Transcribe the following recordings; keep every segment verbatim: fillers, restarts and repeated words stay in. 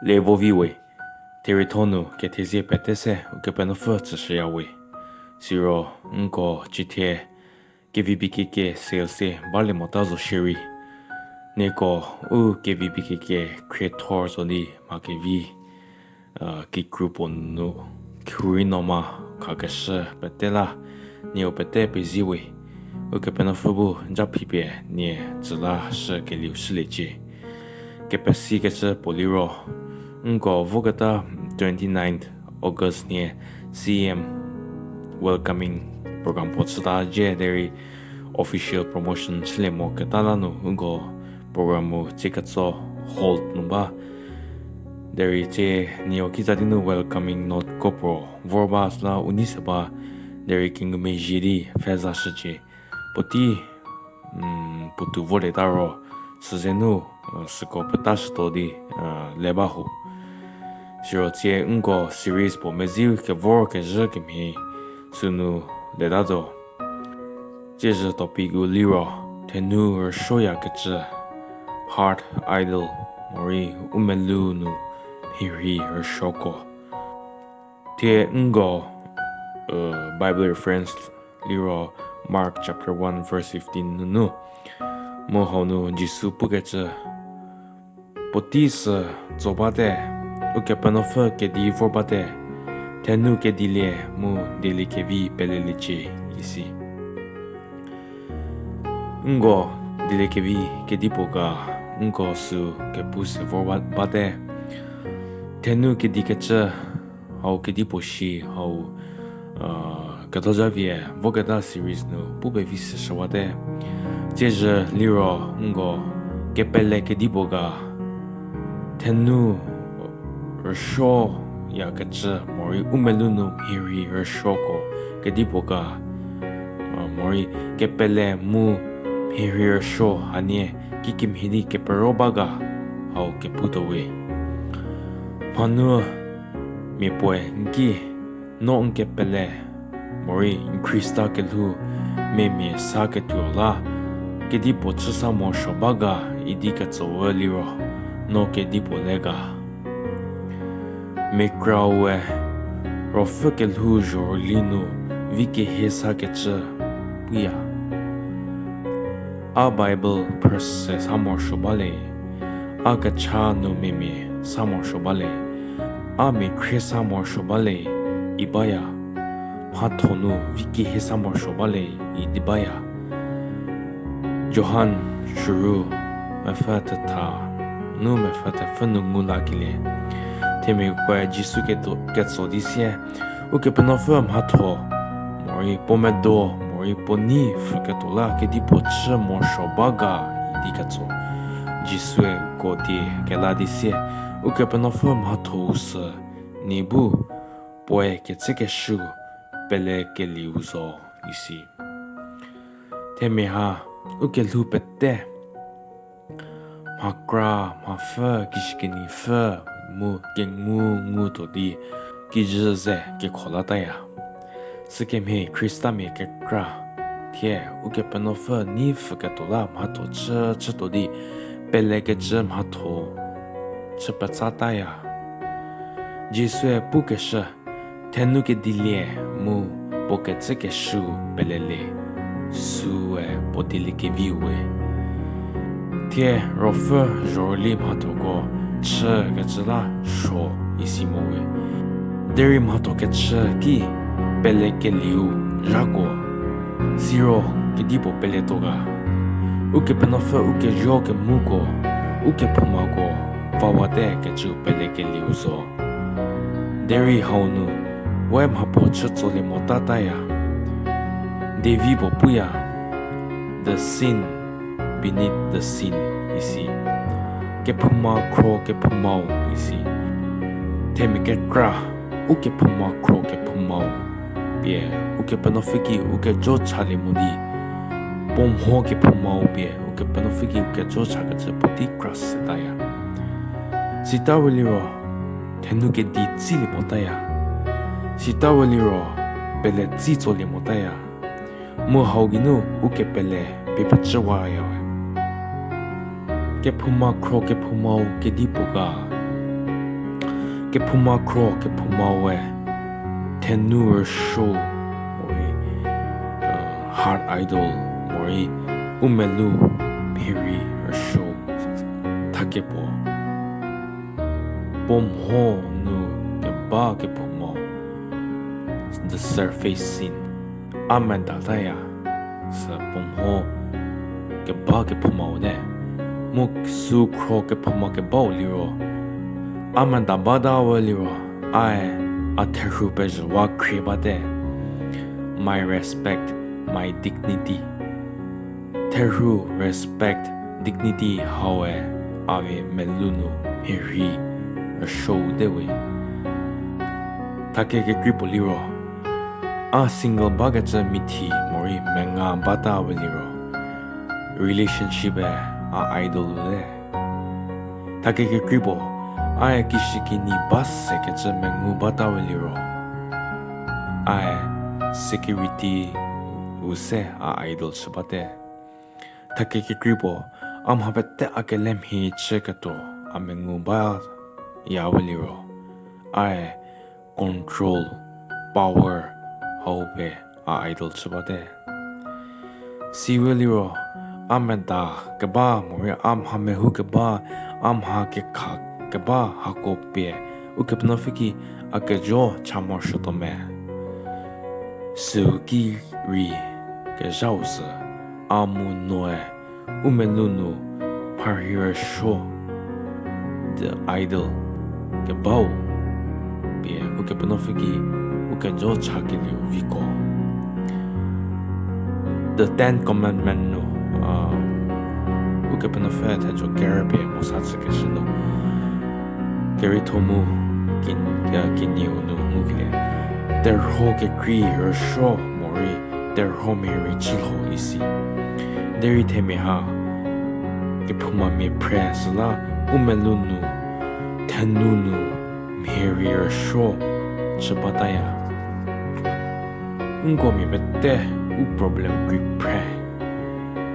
Levovi we, therietho nu kethezie pete se Ukepenuopfü tsüshüya we. Siro nko chithie K V B K K sales se balie mota zo shierei, nieko u K V B K K khriethor zo di mha kevi, kikru puo nu khuri no ma khakeshü pete la, nieu pete pezie we. Ukepenuopfü bu ja phipie nie tsü la shü kelieu shüliecie. Kepesikecü puo liro, nko voketa twenty-ninth August nie C M welcoming program puo chüta zie derei official promotion chülie moketa la nu nko program-u tsie ketso hold nu ba. Derei tsie nieu kitsa di nu welcoming note ko puo vor ba süla u nei se ba, derei kengumezhie di pfhe zashücie. Puotei puotou vorlieta ro, süze nu süko petashütuo di le ba ho. Siro tsie nko series puo meziu kevor kezhü kemhie sünu leta zo. Tsiezhü topic-u liro, thenu rüsuoyakecü, heart idol, morei u melou nu mhirhi rüsuoko. Thie nko Bible reference liro Mark chapter one verse fifteen nunu, mu hau nu Jisu pukecü, puotei sü tso bate, Ukepenuopfü kedi vor bate, thenu kedilie mu dieliekevi peleliecie, isi. Nko dieliekevi kedipuo ga, nko sü kepu se vor ba-, bate. Thenu kedikecü, hau kedipuo shi, hau, Kethozhavie voketa series nu pu pevi seshüwate. Tsiezhü liro nko kepele kedipuo ga, thenu rüsuoyakecü morei u melou nu mhirhi rüsuoko kedipuo ga, morei kepele mu mhirhi rüsuo hanie kikemhie di kepero ba ga, hau keputuo we. Mhanu mia puoe n ki, no n kepele morei n Khrista kelhou memia sa ketuo la, kedipuo chü sa morosuo ba ga idi ketso liro, no kedipuo le ga. Mia kraue Ruopfü kelhou zhorüli nu vi kehie sakecü puya. A Bible phrüse sa morosuo ba le, a kecha nu memia sa morosuo ba le, a mia khrie sa morosuo ba le, i baya. Mhatho nu vi kehie sa morosuo ba le, idi baya. Johan shüru mepfü thetha nu mepfü thepfü nu ngu lakelie, themiakoe Jisu ketso di sie, Ukepenuopfü mhatho morei puo medo morei puo nei pfhüketuo la kedipuo chü morosuo ba ga idi ketso. Jisue uko die kela di sie, Ukepenuopfü mhatho-u sü nie bu puoe kecükeshüu pelekelieu zo, isi. Themia ha u kelhou pete mhakra, mhapfü, kishükinyi pfü mu kengu ngu tuo di kijü ze kekho lataya. Sükemhie Khristamia kekra thie Ukepenuopfü nei pfhüketuo la mhatho chü chütuo di pelekecü mhatho chü petsataya. Jisue pukeshü, thenu kedilie mu puo kecükeshüu pelelie, süe puo dieliekeviu we. Thie Ruopfü zhorüli mhathoko chükecü la suo isi mo we. Derei mhatho kechü ki pelekelieu zhakuo, siro kedipuo peletuo ga? Ukepenuopfü ukezuo kemuko, ukephoumako vawate kecüu pelekelieu zo. Derei hau nu we mhapuo chütsolie motataya. David puo puya, the sin beneath the sin isi. Kephouma khro kephoumau isi. Themia kekra, ukephouma khro kephoumau pie Ukepenuopfü ki ukejo chalie mo di, puo mho kephoumau pie Ukepenuopfü ki ukejo chakecü puotei kra setaya. Sita we liro, thenu kedi tsilie motaya. Sita we liro, pele tsi tsolie motaya. Mu hau geinu ukepele pie pecüwayawe. Kephouma khro kephoumau kedipuo ga Kephouma khro kephouma we, thenu rüsuo, morei heart idol, morei u melou mhierei rüsuo, thakie puo puo mho nu keba kephoumau, the surface scene, a medataya, sü puo mho keba kephoumau te. Mu süu khro kephouma kebau liro, a meda bata we liro, ae a therhu pezhüwa khrie bate. My respect, my dignity. Therhu, respect, dignity haue a melou nu mhierei rüsuou te we. Thakie kekrei puo liro, a single bakecü mithi morei menga bata we liro, relationship-e a idol te. Thakie kekrei puo, ae kishükinyi ba sekecü mengu bata we liro, ae security-u se a idol chü bate. Thakie kekrei puo, a mha pete a kelemhie chüketuo a mengu baya we liro, ae control, power hau pie a idol chü bate. Siwe liro, a meda keba morei a mha mehou keba, a mha kekha keba hako pie Ukepenuopfü ki a kejo cha morosuotuo me? Süu ki rei kezhau sü, a mu noe u melou nu mharhie rüsuo, the idol kebau pie Ukepenuopfü ki u kejo chakelieu viko. The Ten Commandment nu, a, Ukepenuopfü thejo kerü pie Mosa tsükeshü nu, keritho mu kin-, a, kenieu nu ngukelie, terhuo kekrei rüsuo morei terhuo mhierei chülho isi. Derei themia ha, kephoumamia phre süla u melou nu, thenu nu, mhierei rüsuo chü bataya. Nko mia pete u problem krei phre.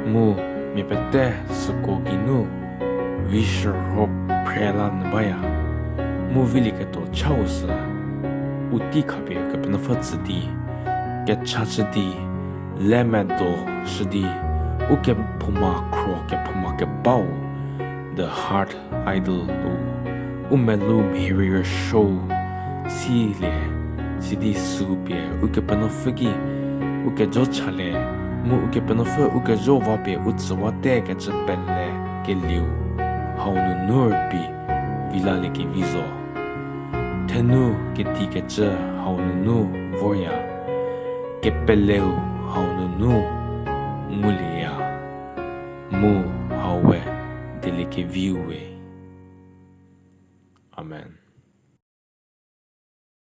Mu mia pete süko geinu vi shürho phre la nyü baya. Mu vilieketuo chau sü, u tei khapie Ukepenuopfü tsü di, kecha chü di, le medo shü di, ukephouma khro kephouma kebau, the heart idol-u, u melou mhierei rüsuou silie, sidi süu pie Ukepenuopfü ki u kejo chalie, mu Ukepenuopfü u kejo va pie u tsüwate kecü pelekelieu hau nunu rübei vi laliekevi zo. Thenu kedikecü hau nunu vorya, kepeleu hau nunu ngulieya, mu hau we dieliekeviu we. Amen.